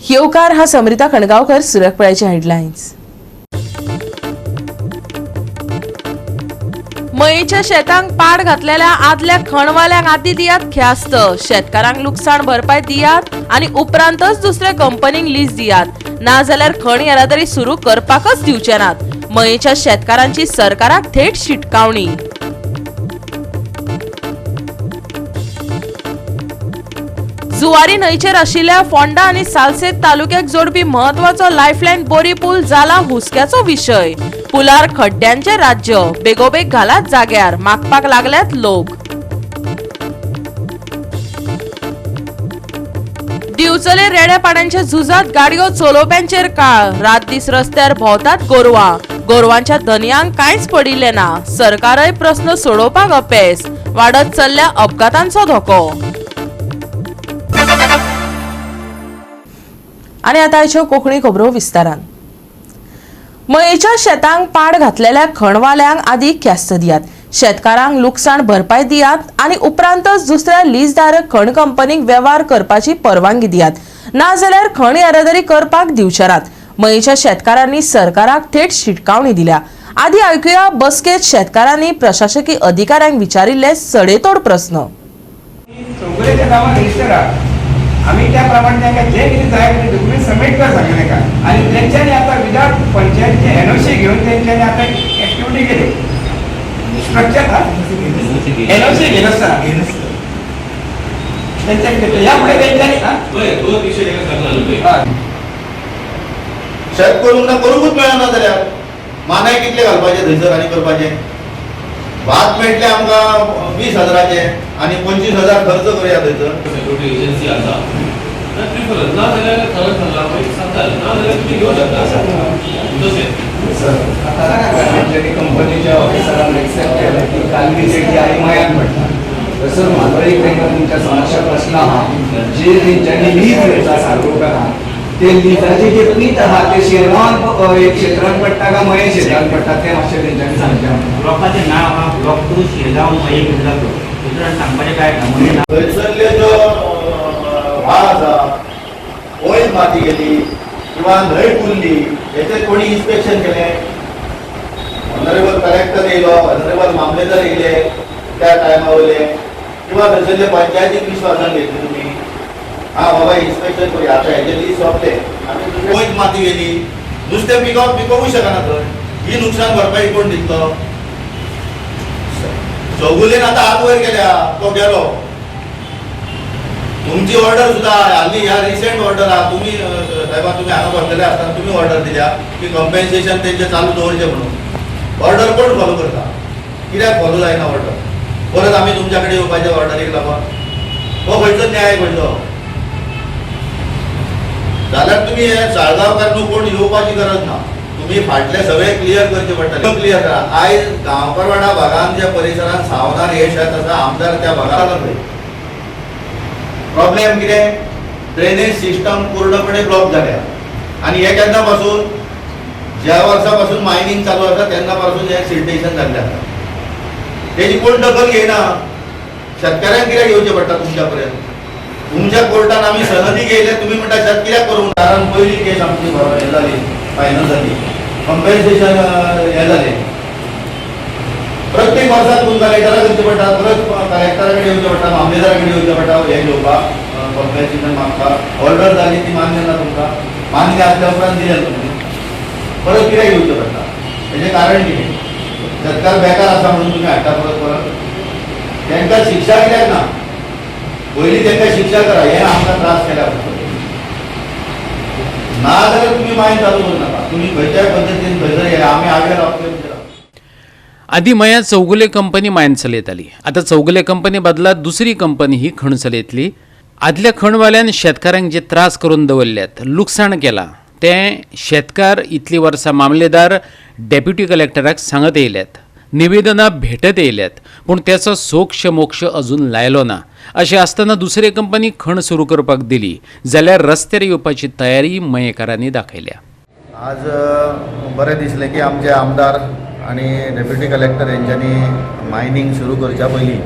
येवकार हा समरिता खणगांवकर. सुरक पळयाचे हेडलायन्स. मयेच्या शेतांक पाड घातलेल्या आदल्या खणवाल्यांक आदी दियात ख्यास्त. शेतकारांक लुकसाण भरपाय दियात आनी उपरांतच दुसऱ्या कंपनीक लीज दियात, ना जाल्यार खण येरादारी सुरू करपाकच दिवचे नात. मयेच्या शेतकारांची सरकाराक थेट शिटकावणी. जुवारी न्हंयचेर आशिल्ल्या फोंडा आनी सालसेत तालुक्याक जोडपी म्हत्वाचो लायफलायन बोरी पूल जाला हुस्क्याचो विशय. पुलार खड्ड्यांचे राज्य, बेगोबेग घालात जाग्यार, मागपाक लागल्यात लोक. दिवचले रेड्यापाड्यांच्या झुजात गाडयो चलोवप्यांचेर काळ. रात दीस रस्त्यार भोंवतात गोरवां. गोरवांच्या धनयांक कांयच पडिल्लें ना. सरकारय प्रस्न सोडोवपाक अपेस. वाडत चल्ल्या अपघातांचो धोको. आनी आतां आयच्यो कोंकणी खबरो विस्तारान. मयेच्या शेतांक पाड घातलेल्या खणवाल्यांक आदी ख्यास्त दियात, शेतकारांक लुकसाण भरपाय दियात आनी उपरांतच दुसऱ्या लीजधारक खण कंपनीक वेव्हार करपाची परवानगी दियात, ना जाल्यार खण येरादारी करपाक दिवचे नात. मयेच्या शेतकारांनी सरकाराक थेट शिटकावणी दिल्या. आदी आयकुया बसकेत शेतकारांनी प्रशासकी अधिकाऱ्यांक विचारिल्ले सडेतोड प्रस्न. चौगुलेच्या नांवान रजिस्टर आहा. आमी त्या प्रमाणे तांकां जे कितें जाय ते डॉक्युमेंट सबमीट कर सांगलें तांकां आनी तेंच्यांनी आतां विदाउट पंचायतीचे एनओसी घेवन तेंच्यांनी आतां एक्टिविटी केली. स्ट्रक्चर एनओसी घेनासतना तेंच्यांनी घेतलं. ह्या फुडें तेंच्यांनी हा? शेत करूंक ना, करूंकूच मेळना जाल्यार मानाय कितले घालपाचे थंयसर आनी करपाचें? भात मेळटलें आमकां 20 हजाराचें आनी 25,000 खर्च करुया थंयसर. सेक्युरिटी एजन्सी आसा प्रिफरन्स, ना जाल्यार खरें सांगला पळय सांगता, ना जाल्यार तुमी घेवं शकता तशें. तेंच्यांनी कंपनीच्या ऑफिसरान एक्सेप्ट केलें की कालवी जेटी आई मयान पडटा. तसोच म्हाजो एक तांकां तुमच्या समक्ष प्रश्न आहा, जे तेंच्यांनी लीज घेतला साळगांवकारान, ते लिजाचे जे पीत आहा ते शिरगांवान एक क्षेत्रान पडटा काय मये क्षेत्रान पडटा तें मातशें तेंच्यांनी सांगचें आमकां. ब्लॉकाचें नांव आहा ब्लॉक 2 शिरगांव मये गुजरात ब्लॉक. दुसऱ्यान सांगपाचें काय ना मये नांव. थंयसरले जो व्हाळ आसा, वयर माती गेली किंवा न्हंय पुरली, हेचें कोणी इन्स्पेक्शन केलें? ऑनरेबल कलेक्टर येयलो, ऑनरेबल मामलेदार येयले त्या टायमा वयले, किंवा थंयसरले पंचायतीक विश्वासान घेतले तुमी, हा बाबा इन्स्पेक्शन करूया, आतां हेजे दीस सोंपले आनी दुसरे वयर माती गेली, नुस्तें पिकोवप पिकोवूंक शकना थंय. ही नुकसान भरपाई कोण दितलो? चौगुलेन आतां हात वयर केल्या, तो गेलो. तुमची ऑर्डर सुद्दां हाली ह्या रिसेंट ऑर्डर आहा. तुमी साहेबा, तुमी हांगा बसलेले आसतना तुमी ऑर्डर दिल्या की कंपेन्सेशन तेंचें चालू दवरचें म्हणून. ऑर्डर कोण फॉलो करता? कित्याक फॉलो जायना ऑर्डर? परत आमी तुमच्या कडेन येवपाचें ऑर्डरीक लागून? हो खंयचो न्याय खंयचो? जाल्यार तुमी हे साळगांवकार न्हू कोण येवपाची गरज ना. तुमी फाटले सगळे क्लियर करचे पडटले. क्लियर करा. आयज गांवकरवाडा भागान ज्या परिसरान सावनार हे शेत आसा, आमदार त्या भागात थंय प्रॉब्लेम कितें? ड्रेनेज सिस्टम पूर्णपणे ब्लॉक जाल्या आनी हे केन्ना पासून, ज्या वर्सा पासून मायनींग चालू आसा तेन्ना पासून हें सिल्टेशन जाल्लें आसा. तेजी कोण दखल घेयना. शेतकऱ्यांक कित्याक येवचें पडटा तुमच्या पर्यंत? तुमच्या कोर्टान आमी सनदी घेयले, तुमी म्हणटा शेत कित्याक करूंक? कारण पयली केस आमची हें जाली, फायनल जाली, कंपेन्सेशन हें जालें. प्रत्येक वर्साक तुमकां लेटरां करचीं पडटा, परत कलेक्टरा कडेन येवचें पडटा, मामलेदारा कडेन येवचें पडटा हें घेवपाक, कंपेन्सेशन मागपाक. ऑर्डर जाली ती मान्य ना तुमकां? मान्य आसल्या उपरांत दिल्या तुमी, परत कित्याक येवचें पडटा? हेजें कारण कितें? शेतकार बेकार आसा म्हणून तुमी हाडटा परत परत? तांकां शिक्षा कित्याक ना? पयलीं तांकां शिक्षा करा. हें आमकां त्रास केल्या ना जाल्यार तुमी मायन चालू करूं नाका. तुमी खंयच्याय पद्दतीन खंयसर गेले, आमी आडवे रावतले तुमच्या. आदी मया चौगुले कंपनी मायन चलयताली. आतां चौगुले कंपनी बदला दुसरी कंपनी ही खण चलयतली. आदल्या खणवाल्यान शेतकारांक जे त्रास करून दवरल्यात, लुकसाण केलां, तें शेतकार इतलीं वर्सां मामलेदार, डेप्युटी कलेक्टराक सांगत येयल्यात, निवेदनां भेटत येयल्यात, पूण तेचो सोक्ष मोक्ष अजून लायलो ना. अशें आसतना दुसरे कंपनी खण सुरू करपाक दिली जाल्यार रस्त्यार येवपाची तयारी मयेकारांनी दाखयल्या. आज बरें दिसलें की आमचे आमदार आनी डेप्युटी कलेक्टर हेंच्यांनी मायनींग सुरू करच्या पयलीं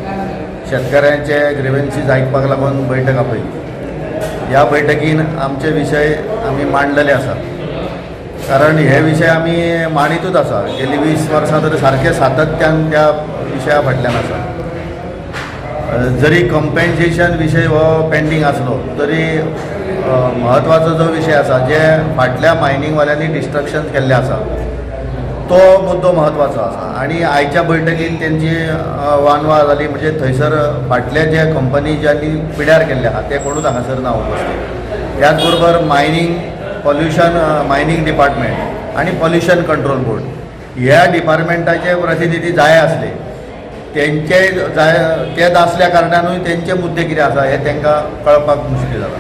शेतकऱ्यांचे ग्रिवेन्सीज आयकपाक लागून बैठक आपयली. ह्या बैठकीन आमचे विशय आमी मांडलेले आसात. कारण हे विशय आमी मांडीतूच आसा, गेली 20 वर्सां तर सारके सातत्यान त्या विशया फाटल्यान आसा. जरी कंपेन्सेशन विशय हो पेंडींग आसलो तरी म्हत्वाचो जो विशय आसा, जे फाटल्या मायनिंगवाल्यांनी डिस्ट्रक्शन केल्लें आसा तो मुद्दो म्हत्वाचो आसा. आनी आयच्या बैठकीन तेंची वानवा जाली, म्हणजे थंयसर फाटले जे कंपनी ज्यांनी पिड्यार केल्ले आहा ते कोणूच हांगासर ना उपस्थित. त्याच बरोबर मायनींग पॉल्युशन, मायनींग डिपार्टमेंट आनी पॉल्युशन कंट्रोल बोर्ड ह्या डिपार्टमेंटाचे प्रतिनिधी जाय आसले, तेंचे जाय ते नासल्या कारणानूय तेंचे मुद्दे कितें आसा हे तांकां कळपाक मुश्कील जाला.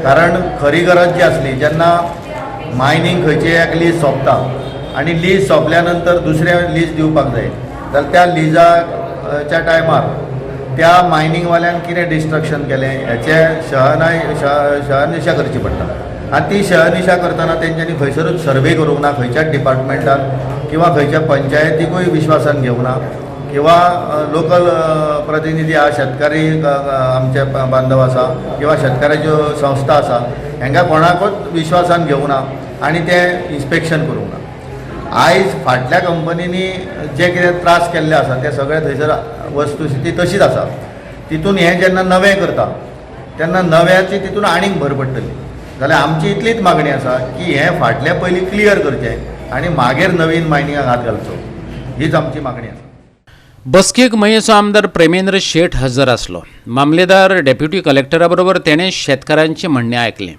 कारण खरी गरज जी आसली, जेन्ना मायनींग खंयची एक लीज सोंपता आनी लीज सोंपल्या नंतर दुसरें लीज दिवपाक जाय, जाल्यार त्या लिजाच्या टायमार त्या मायनिंगवाल्यान कितें डिस्ट्रक्शन केलें हेचें शहनिशा करची पडटा. आनी ती शहनिशा करतना तेंच्यांनी खंयसरूच सर्वे करूंक ना, खंयच्याच डिपार्टमेंटान किंवा खंयच्या पंचायतीकूय विश्वासान घेवंक ना, किंवा लोकल प्रतिनिधी आहा, शेतकारी आमचे बांधव आसा किंवा शेतकाराच्यो संस्था आसा, हांकां कोणाकूच विश्वासान घेवंक ना आनी तें इन्स्पेक्शन करूंक ना. आयज फाटल्या कंपनींनी जे कितें त्रास केल्ले आसा ते सगळे थंयसर वस्तुस्थिती तशीच आसा. तितून हें जेन्ना नवें करता तेन्ना नव्याची तितून आनीक भर पडटली. जाल्यार आमची इतलीच मागणी आसा की हें फाटलें पयलीं क्लियर करचें आनी मागीर नवीन मायनिंगाक हात घालचो, हीच आमची मागणी आसा. बसकेक मयेचो आमदार प्रेमेंद्र शेट हजर आसलो. मामलेदार डेप्युटी कलेक्टरा बरोबर तेणें शेतकारांचें म्हणणें आयकलें.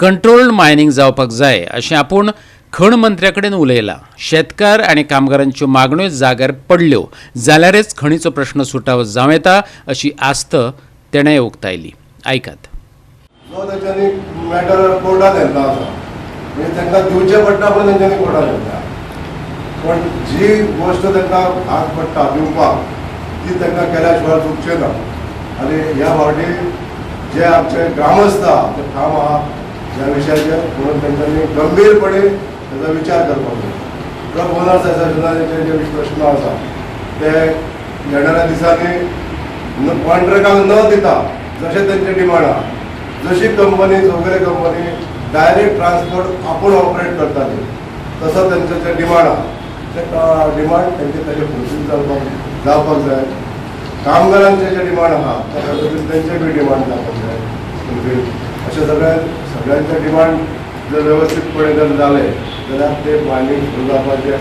कंट्रोल्ड मायनींग जावपाक जाय अशें आपूण खण मंत्र्या कडेन उलयलां. शेतकार आनी कामगारांच्यो मागण्यो जाग्यार पडल्यो जाल्यारच खणीचो प्रश्न सुटावो जावं येता अशी आस्त तेणें उक्तायली. आयकात. जो तेंच्यांनी मॅटर कोर्टान व्हेल्लो आसा, म्हणजे तांकां दिवचें पडटा पण तेंच्यांनी कोर्टान व्हेल्ला, पण जी गोश्ट तांकां भाग पडटा दिवपाक ती तांकां केल्या शिवाय चुकचें ना. आनी ह्या फावटी जे आमचे ग्रामस्थ आहा ते ठाम आहा ह्या विशयाचेर, म्हणून तेंच्यांनी गंभीरपणे ताजो विचार करपाक जाय. ट्रक ओनर्स एसोसिएशनाचे जे प्रश्न आसा ते येणाऱ्या दिसांनी कॉन्ट्रॅक्टाक न दिता जशें तेंचे डिमांड आहा, जशी company Chowgule company direct transport आपूण ऑपरेट करताली तसो तेंचो जे डिमांड आहा ते डिमांड तेंचे ताजे फुलफील जावपाक जाय. कामगारांचे जे डिमांड आहा त्या पद्दतीन तेंचे बी डिमांड जावपाक जाय फुलफील. अशें सगळ्यांचे डिमांड जर वेवस्थीतपणे जर जाले जाल्यार ते मायनींग सुरू जावपाचे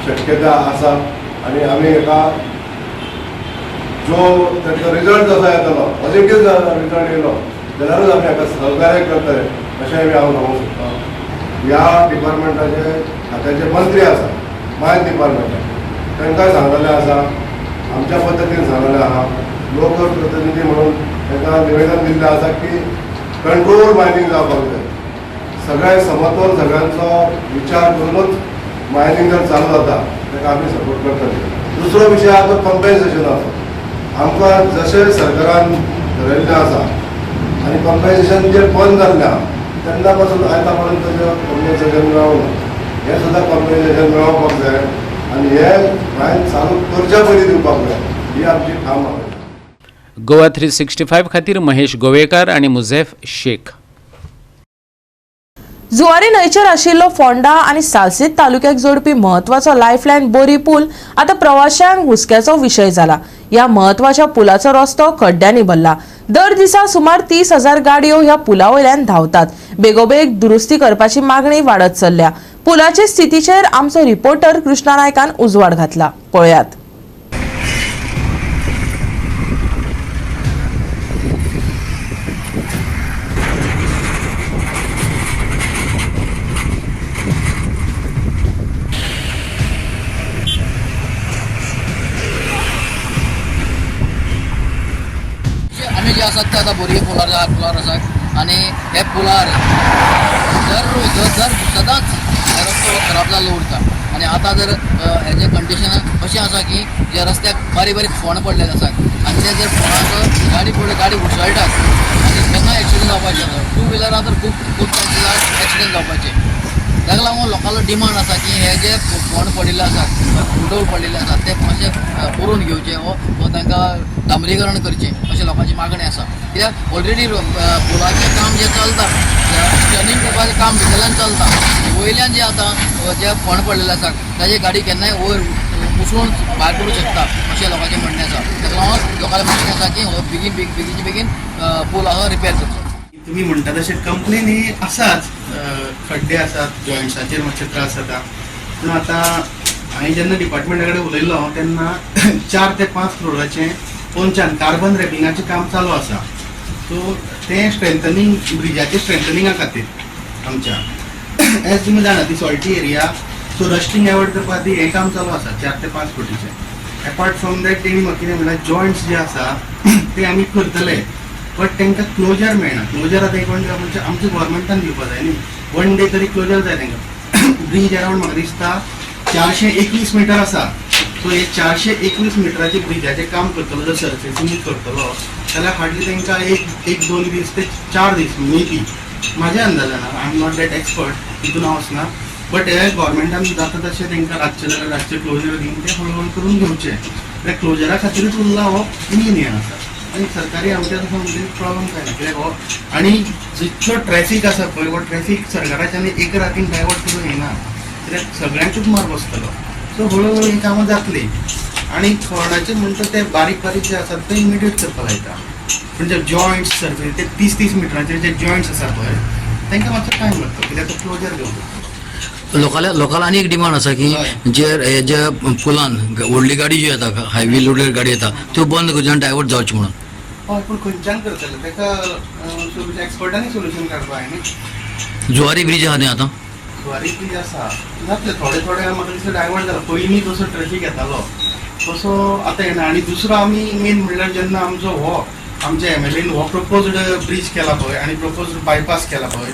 शक्यता आसा. आनी आमी हेका जो तांचो रिजल्ट जसो येतलो पॉझिटीव रिजल्ट येयलो जाल्यारूच आमी हाका सहकार्य करतले अशें बी हांव सांगूंक सोदतां. ह्या डिपार्टमेंटाचे खात्याचे मंत्री आसा मायन डिपार्टमेंटाचे, तांकांय सांगलेलें आसा, आमच्या पद्दतीन सांगलेलें आहा. लोकप्रतिनिधी म्हणून तांकां निवेदन दिल्लें आसा की कंट्रोल मायनींग जावपाक जाय, सगळे समतोल सगळ्यांचो विचार करूनच मायनींग जर चालू जाता ताका आमी सपोर्ट करतले. दुसरो विशय आहा तो कंपेन्सेशनाचो. आमकां जशें सरकारान ठरयल्लें आसा आनी कंपेन्सेशन जे बंद जाल्लें आहा तेन्ना पासून आतां पर्यंत कंपेन्सेशन मेळोंक ना, हें सुद्दां कंपेन्सेशन मेळोवपाक जाय आनी हें मायन चालू करच्या पयलीं दिवपाक जाय, ही आमची ठाम मागणी. गोवा 365 खातीर महेश गोवेकार आनी मुझेफ शेख. जुवारी न्हंयचेर आशिल्लो फोंडा आनी सालसेत तालुक्याक जोडपी म्हत्वाचो लायफलायन बोरी पूल आतां प्रवाशांक हुस्क्याचो विशय जाला. ह्या म्हत्वाच्या पुलाचो रस्तो खड्ड्यांनी भरला. दर दिसा सुमार 30,000 गाडयो ह्या पुला वयल्यान धांवतात. बेगोबेग दुरुस्ती करपाची मागणी वाडत चल्ल्या. पुलाचे स्थितीचेर आमचो रिपोर्टर कृष्णा नायकान उजवाड घातला. पळयात. आमी जे आसात ते आतां बोरये पुलार पुलार आसात आनी हे पुलार दर दर सदांच रस्तो खराब जाल्लो उरता. आनी आतां जर हेजें कंडिशन अशें आसा की जे रस्त्याक बारीक बारीक फोंड पडलेले आसात आनी ते जर फोंडाक गाडी पडली गाडी उसळटात आनी केन्ना एक्सिडंट जावपाचे. टू व्हिलरां तर खूब खूब चान्सीस आसा एक्सिडंट जावपाचे. ताका लागून लोकांलो डिमांड आसा की हे जे फोंड पडिल्ले आसा, कुडोल पडिल्ले आसा ते मातशे पुरोवन घेवचे वो तांकां डांबरीकरण करचें अशें लोकांची मागणी आसा. कित्याक ऑलरेडी पुलाचें काम जें चलता, टर्निंग करपाचें काम भितरल्यान चलता, वयल्यान जे आतां जे फोंड पडलेले आसा ताजी गाडी केन्नाय वयर उसळून भायर पडूंक शकता अशें लोकांचें म्हणणें आसा. ताका लागून लोकांचें म्हणणें आसा की हो बेगीन बेगीन बेगीन पूल आसा रिपेर करचो. तुमी म्हणटा तशें कंप्लेन ही आसाच, खड्डे आसात, जॉयंट्साचेर मातशे त्रास जाता. पूण आतां हांवें जेन्ना डिपार्टमेंटा कडेन उलयलो तेन्ना 4 ते 5 करोडाचें पोंच्यान कार्बन रॅपिंगाचें काम चालू आसा. सो तें स्ट्रेंथनींग ब्रिजाचें स्ट्रेंथनिंगा खातीर आमच्या एज तुमी जाणा ती salty area, so rusting avoid करपा खातीर हें काम चालू आसा 4 ते 5 कोटीचें. एपार्ट फ्रॉम that तेणी म्हाका कितें म्हणल्यार जॉयंट्स जे आसा ते आमी करतले, बट तांकां क्लोजर मेळना. क्लोजर आतां एक म्हणजे आमच्या गोवोरमेंटान दिवपा जाय न्ही, वन डे तरी क्लोजर जाय तांकां. ब्रीज अरावंड म्हाका दिसता 421 मिटर आसा. सो हे 421 मिटराचे ब्रिजाचें काम करतलो जर सर्फेसिंग करतलो जाल्यार हार्डली तांकां 1-2 दीस ते 4 दीस मे बी, म्हाज्या अंदाजान, I am not that expert तितून हांव वचना, बट हे गोवोरमेंटान जाता तशें तांकां रातचें जाल्यार रातचें क्लोजर दिवन ते हळू हळू करून घेवचें. कित्याक क्लोजरा खातीरूच उरला हो मेन हें आसा. आनी सरकारी आमच्या तसो म्हणजे प्रॉब्लम काय ना, कित्याक हो आनी जितलो ट्रॅफीक आसा पळय हो ट्रॅफीक सरकाराच्यान एक रातीन डायवर्ट करून येना, कित्याक सगळ्यांकूच मार बसतलो. सो हळूहळू ही कामां जातली. आनी खणाचे म्हणटा ते बारीक बारीक जे आसात ते इमिडिएट करपाक लायता, पूण जे जॉयंट्स सर्फेस ते 30-30 मिटरांचे जे जॉयंट्स आसा पळय तांकां मातसो टायम लागता, कित्याक तो क्लोजर घेवंक. लोकांना आनी एक डिमांड आसा की जे जे पुलान व्हडली गाडी जी येता, हायवे लोडेड गाडी येता त्यो बंद करच्यो आनी डायवर्ट जावच्यो म्हणून. हय, पूण खंयच्यान करतले ताका सोल्युशन एक्सपर्टांनी सोल्युशन काडपाक जाय न्ही. जुवारी ब्रीज आहा न्ही आतां, जुवारी ब्रीज आसा जातले थोडे थोडे म्हाका दिसता डायवर्ट जाला. पयलीं जसो ट्रॅफीक येतालो तसो आतां येना. आनी दुसरो आमी मेन म्हणल्यार जेन्ना आमचो हो आमच्या एम एल एन हो प्रपोज्ड ब्रीज केला पळय आनी प्रपोज्ड बायपास केला पळय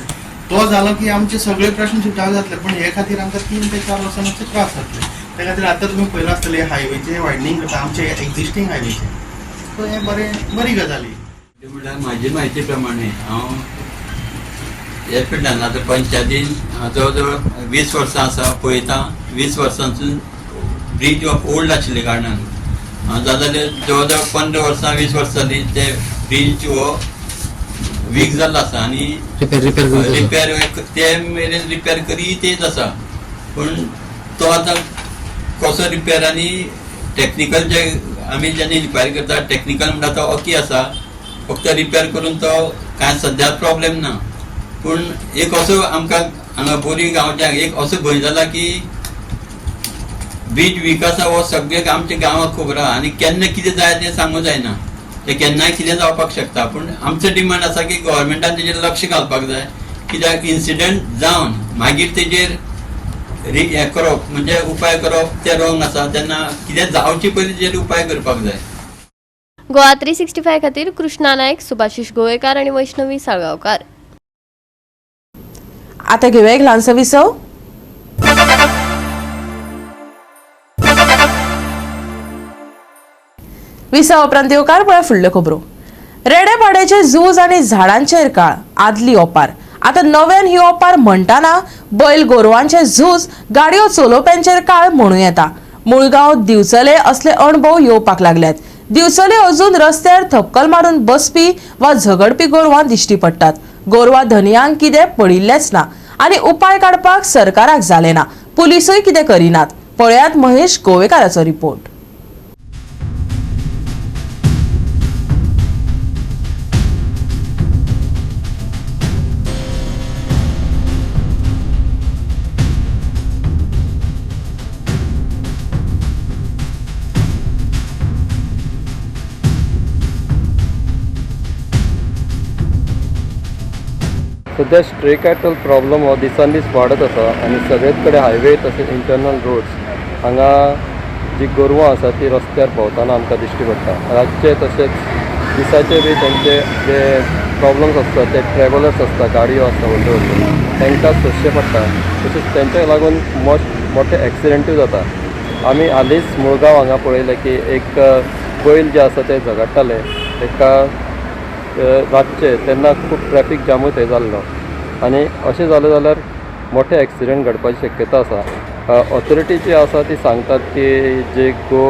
तो जालो की आमचे सगळे प्रश्न सुटावे जातले. पूण हे खातीर आमकां 3 ते 4 वर्सां मातशे त्रास जातले. त्या खातीर आतां तुमी पळयलां आसतलें हायवेचें वायडनींग करता आमचे एक्झिस्टींग हायवेचें, सो हें बरें बरी गजाली. म्हणल्यार म्हाजी म्हायती प्रमाणे हांव ह्या फिल्डान आतां पंचायतीन जवळ जवळ 20 वर्सां आसा पळयता. 20 वर्सांसून ब्रीज ओल्ड आशिल्ल्या कारणान जाल्यार जवळ जवळ 15 वर्सां 20 वर्सां जालीं ते ब्रीज हो वीक जाल्लो आसा आनी रिपेर रिपेर ते मेरेन रिपेर करीत येत आसा. पूण तो आतां कसो रिपेर आनी टॅक्निकल जे आमी जेन्ना इन्क्वायरी करता टॅक्निकल म्हणटा तो ओके आसा, फक्त रिपेर करून तो कांय सद्या प्रॉब्लेम ना. पूण एक असो आमकां हांगा बोरी गांवच्या एक असो भंय जाला की ब्रीज वीक आसा हो सगळे आमच्या गांवाक खबर आहा आनी केन्ना कितें जाय तें सांगूं जायना, तें केन्नाय कितें जावपाक शकता. पूण आमचो डिमांड आसा की गव्हर्मेंटान तेजेर लक्ष घालपाक जाय, कित्याक इन्सिडंट जावन मागीर तेजेर हें करप म्हणजे उपाय करप तें रोंग आसा. तेन्ना कितें जावचे पयलीं तेजेर उपाय करपाक जाय. गोवा 365 खातीर कृष्णा नायक, सुभाषिश गोवेकार आनी वैष्णवी साळगांवकार. आता घेऊया एक ल्हानसो विसव. विसव उपरांत येवकार पळय फुडल्यो खबरो. रेडेपाड्याचे झूज आनी झाडांचेर काळ आदली ओपार, आतां नव्यान ही ओपार म्हणटाना बैल गोरवांचे झूज गाडयो चलोवप्यांचेर काळ म्हणूं येता. मुळगांव दिवचले असले अणभव येवपाक लागल्यात. दिवचले अजून रस्त्यार थपकल मारून बसपी वा झगडपी गोरवां दिश्टी पडटात. गोरवां धनयांक कितें पडिल्लेंच ना आनी उपाय काडपाक सरकाराक जालें ना, पुलिसूय कितें करिनात. पळयात महेश गोवेकाराचो रिपोर्ट. सध्या स्ट्रे कॅटल प्रॉब्लम हो दिसान दीस वाडत आसा आनी सगळेच कडेन हायवे तशेंच इंटरनल रोड्स हांगा जी गोरवां आसा ती रस्त्यार भोंवतना आमकां दिश्टी पडटा. रातचे तशेंच दिसाचे बी तेंचे जे प्रॉब्लम्स आसता ते ट्रॅवलर्स आसता, गाडयो आसता व्हडल्यो व्हडल्यो, तांकां सोंसचें पडटा. तशेंच तेंच्या लागून मोठे एक्सिडेंटूय जाता. आमी हालींच मुळगांव हांगा पळयलें की एक बैल जे आसा ते झगडटाले एका रातचे, तेन्ना खूब ट्रॅफीक जामूय थंय जाल्लो. आनी अशें जालें जाल्यार मोठे एक्सिडंट घडपाची शक्यता आसा. ऑथॉरिटी जी आसा ती सांगतात की जे गो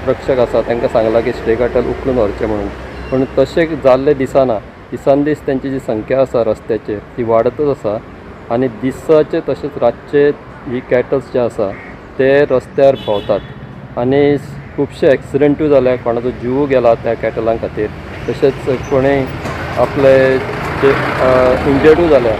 रक्षक आसा तांकां सांगलां की स्ट्रे कॅटल उखलून व्हरचें म्हणून, पूण तशें जाल्लें दिसना. दिसान दीस तेंची जी संख्या आसा रस्त्याचेर ती वाडतच आसा आनी दिसाचे तशेंच रातचे ही कॅटल्स जे आसा ते रस्त्यार भोंवतात आनी खुबशे एक्सिडंटूय जाल्या, कोणाचो जीव गेला त्या कॅटलां खातीर, तशेंच कोणूय आपले जे इंजर्डूय जाल्या.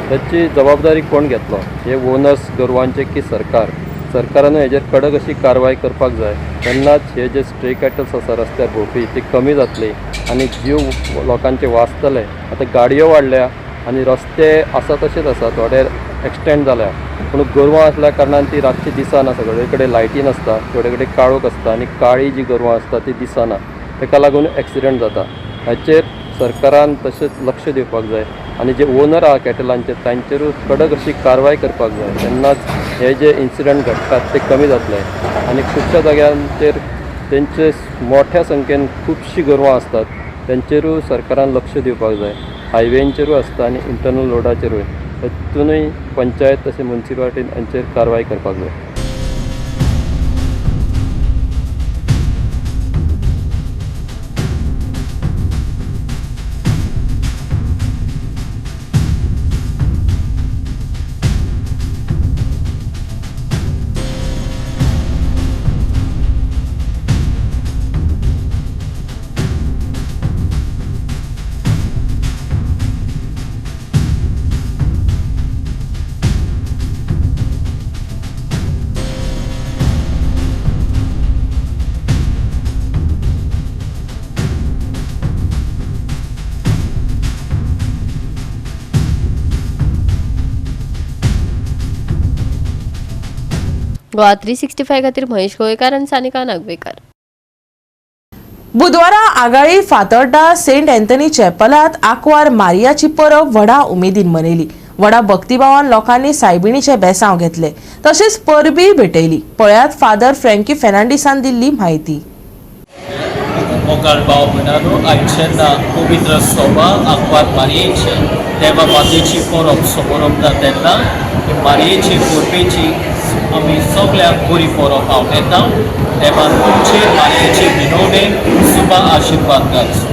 ताची जबाबदारी कोण घेतलो, हे ओनर्स गोरवांचे की सरकार? सरकारानूय हेजेर कडक अशी कारवाय करपाक जाय, तेन्नाच हे जे स्ट्रे कॅटल्स आसा रस्त्यार भोंवपी ती कमी जातली आनी जीव लोकांचे वाचतले. आतां गाडयो वाडल्या आनी रस्ते आसा तशेंच आसा, थोडे एक्सटेंड जाल्या, पूण गोरवां आसल्या कारणान ती रातची दिसना, सगळे कडेन लायटी नासता, थोडे कडेन काळोख आसता आनी काळी जी गोरवां आसता ती दिसना, ताका लागून एक्सिडंट जाता. हाचेर सरकारान तशेंच लक्ष दिवपाक जाय आनी जे ओनर आहा कॅटलांचे तांचेरूय कडक अशी कारवाय करपाक जाय, तेन्नाच हे जे इन्सिडंट घडटात ते कमी जातले. आनी खुबश्या जाग्यांचेर तेंचे मोठ्या संख्येन खुबशीं गोरवां आसतात, तेंचेरूय सरकारान लक्ष दिवपाक जाय. हायवेंचेरूय आसता आनी इंटरनल रोडाचेरूय, तातूंतय पंचायत तशें मुन्सिपालिटीन हांचेर कारवाय करपाक जाय. गोवा 365 खातीर महेश गोवेकार आनी सानिका नागवेकार. बुधवारा आगाळी फातर्डा सेंट अँथनी चॅपलात आकवार मारियाची परब व्हडा उमेदीन मनयली. व्हडा भक्तिभावान लोकांनी सायबिणीचे बेसांव घेतले तशेंच परबीय भेटयली. पळयात फादर फ्रँकी फेर्नांडीसान दिल्ली म्हायती. मोगाळ भाव भयणांनो, आयज जेन्ना पवित्र सभा आकवार मारयेची देवा मातेची परब समोरपता तेन्ना मारयेची परबेची आमी सगळ्यांक बरी परब आपयता. देवान तुमचेर मारयेचे विनवणेन सुबा आशिर्वाद घालचो.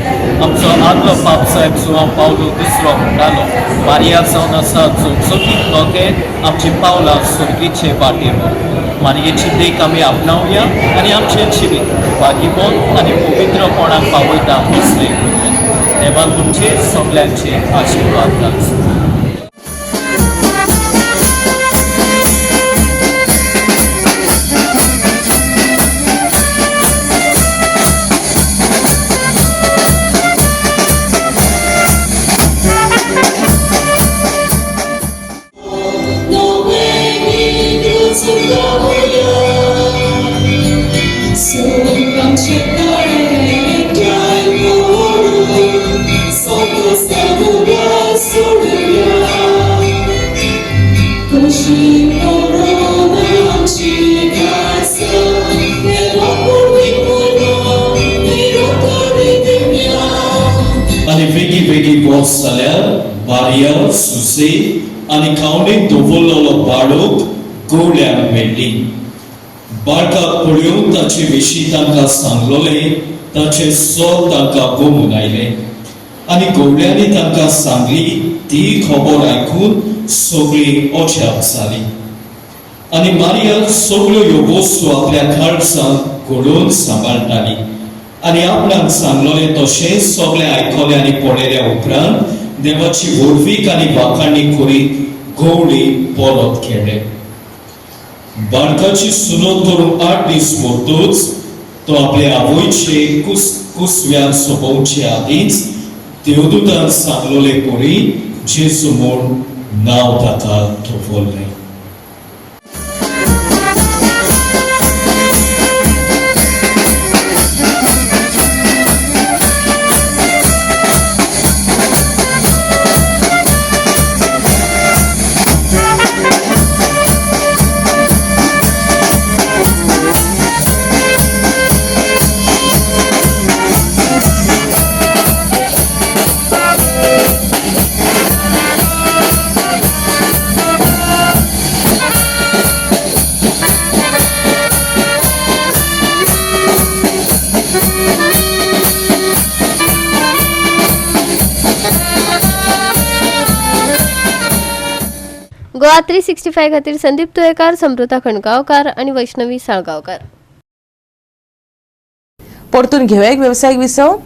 आमचो आदलो पाप साहेब जुआंव पावलो दुसरो म्हणटालो, मारिया जावन आसा चकचकीत नोके आमची पावलां सुर्गीचे वाटेर व्हर. मारयेची देख आमी आपणावया आनी आमचें जिवीत भागीपण आनी पवित्रपणाक पावयता असलें करुया. देवान तुमचेर सगळ्यांचे आशिर्वाद घालचो. आनी वेगीं वेगीं वच जाल्यार मारिया सुसे आनी खावणेक दवरलेलो बाळक गोवळ्याक मेळ्ळी. बाळकाक पळोवन ताचे विशीं तांकां सांगलोलें ताचें सर तांकां गोमून आयलें आनी गोवळ्यांनी तांकां सांगली ती खबर आयकून सगळीं अजाप जालीं. आनी मारिया सगळ्यो ह्यो वस्तू आपल्या काळजांत घडोवन सांबाळटाली आनी आपणाक सांगलोलें तशें सगळें आयकलें आनी पळयल्या उपरांत देवाची व्हडवीक आनी वाखाणी करीत गवळी परत खेळ्ळे. बाळकाची सुनत करून 8 दीस वरतूच तो आपले आवयचे कुसव्यान सोबोवचे आदींच देवदूतान सांगलोले परी जेजू म्हूण नांव ताका दवरलें. गोवा 365 खातीर संदीप तुयेकार, समृता खणगांवकार आनी वैष्णवी साळगांवकार. परतून घेवया एक वेवसायीक विसव.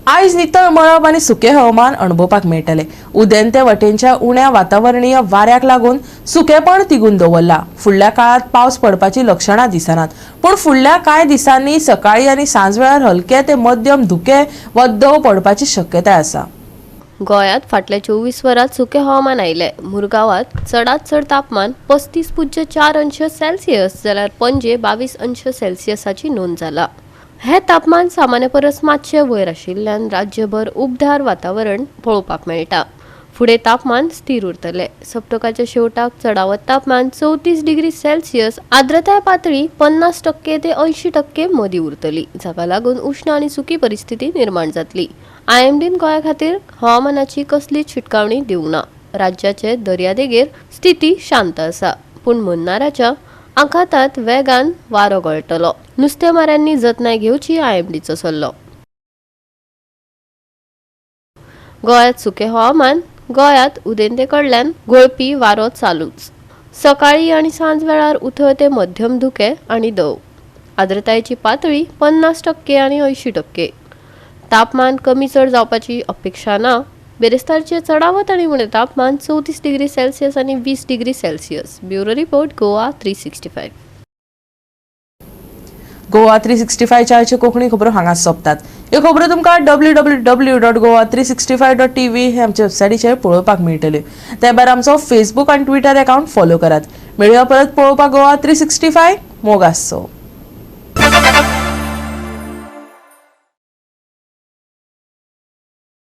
आयज नितळ मळब आनी सुकें हवामान अणभवपाक मेळटलें. उदेंते वटेनच्या उण्या वातावरणीय वाऱ्याक लागून सुकेपण तिगून दवरला. फुडल्या काळात पावस पडपाची लक्षणां दिसनात, पूण फुडल्या कांय दिसांनी सकाळी आनी सांजवेळार हलके ते मध्यम धुके वा दव पडपाची शक्यताय आसा. गोंयांत फाटल्या 24 वरांत सुकें हवामान आयलें. मुरगांवांत चडांत चड तापमान 35.4 अंश सेल्सियस जाल्यार पणजे 22 अंश सेल्सियसाची नोंद जाला. हें तापमान सामान्य परस मातशें वयर आशिल्ल्यान राज्यभर उबदार वातावरण पळोवपाक मेळटा. फुडें तापमान स्थिर उरतलें. सप्तकाच्या शेवटाक चडावत तापमान 34 डिग्री सेल्सियस, आर्द्रताय पातळी 50% ते 80% मदीं उरतली, जाका लागून उश्ण आनी सुकी परिस्थिती निर्माण जातली. आयएमडीन गोंया खातीर हवामानाची कसलीच शिटकावणी दिवंक ना. राज्याचे दर्यादेगेर स्थिती शांत आसा, पूण मन्नाराच्या आखातात वेगान वारो गळटलो. नुस्तेमाऱ्यांनी जतनाय घेवची, आयएमडीचो सल्लो. गोंयांत सुकें हवामान. गोंयांत उदेंते कडल्यान घोळपी वारो चालूच. सकाळी आनी सांज वेळार उथळ ते मध्यम धुकें आनी दव. आर्द्रतायेची पातळी 50% आनी 80%. तापमान कमी चड जावपाची अपेक्षा ना. बिरेस्तारचें चडावत आनी उणें तापमान 34 डिग्री सेल्सियस आनी 20 degree Celsius. Bureau report, Goa 365. Goa 365च्या Konkani खबरो हांगा सोंपतात. ह्यो खबरो तुमकां www.goa365.tv हे आमच्या वेबसायटीचेर पळोवपाक मेळटल्यो. ते भायर आमचो फेसबूक आनी ट्विटर अकाउंट फॉलो करात. मेळुया परत पळोवपाक गोवा 365. मोग आसचो.